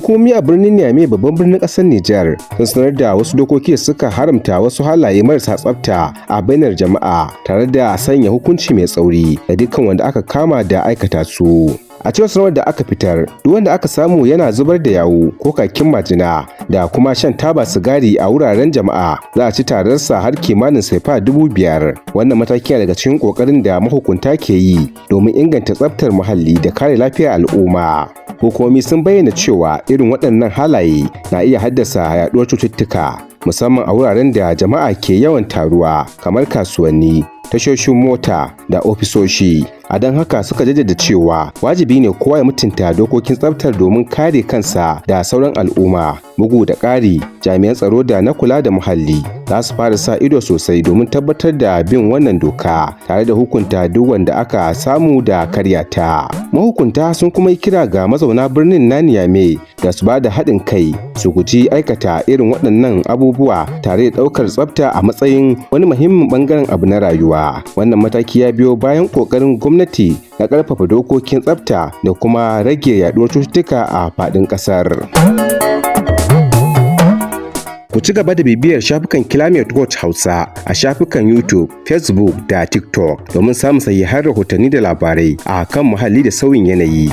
Hukumomi a birnin Niamey, babban birnin ƙasar Nijar, sun sanar da wasu dokoki da suka haramta wasu halaye marasa tsafta a bainar jama'a, tare da sanya hukunci mai tsauri ga dukkan wanda aka kama da aikata su. A cewar sanarwar da aka fitar, duk wanda aka samu yana zubar da yawu ko kakin majina da kuma shan taba sigari a wuraren jama'a, za a ci tararsa har kimanin sefa 5,000. Wannan mataki na daga cikin ƙoƙarin da mahukunta ke yi domin inganta tsaftar muhalli da kare lafiyar al'umma. Hukumomi sun bayyana cewa irin waɗannan halaye na iya haddasa yaɗuwar cututtuka, musamman a wuraren da jama'a ke yawan taruwa kamar kasuwanni, tashoshin mota da ofisoshi. A don haka suka jaddada cewa wajibi ne kowa ya mutunta dokokin tsaftar domin kare kansa da sauran al'umma. Bugu da ƙari, jami'an tsaro da na kula da muhalli za su fara sa ido sosai domin tabbatar da bin wannan doka, tare da hukunta duk wanda aka samu da karya ta. Mahukunta sun kuma yi kira ga mazauna birnin na Niamey da su ba da haɗin kai, su guji aikata irin waɗannan abubuwa, tare da ɗaukar tsafta a matsayin wani muhimmin ɓangaren abu na rayuwa. Wannan mataki ya biyo bayan ƙoƙarin gwamnati na ƙarfafa dokokin tsafta da kuma rage yaɗuwar cututtuka a faɗin ƙasar. Ku ci gaba da bibiyar shafukan Climate Watch Hausa a shafukan YouTube, Facebook da TikTok domin samun sahihan rahotanni da labarai a kan muhalli da sauyin yanayi.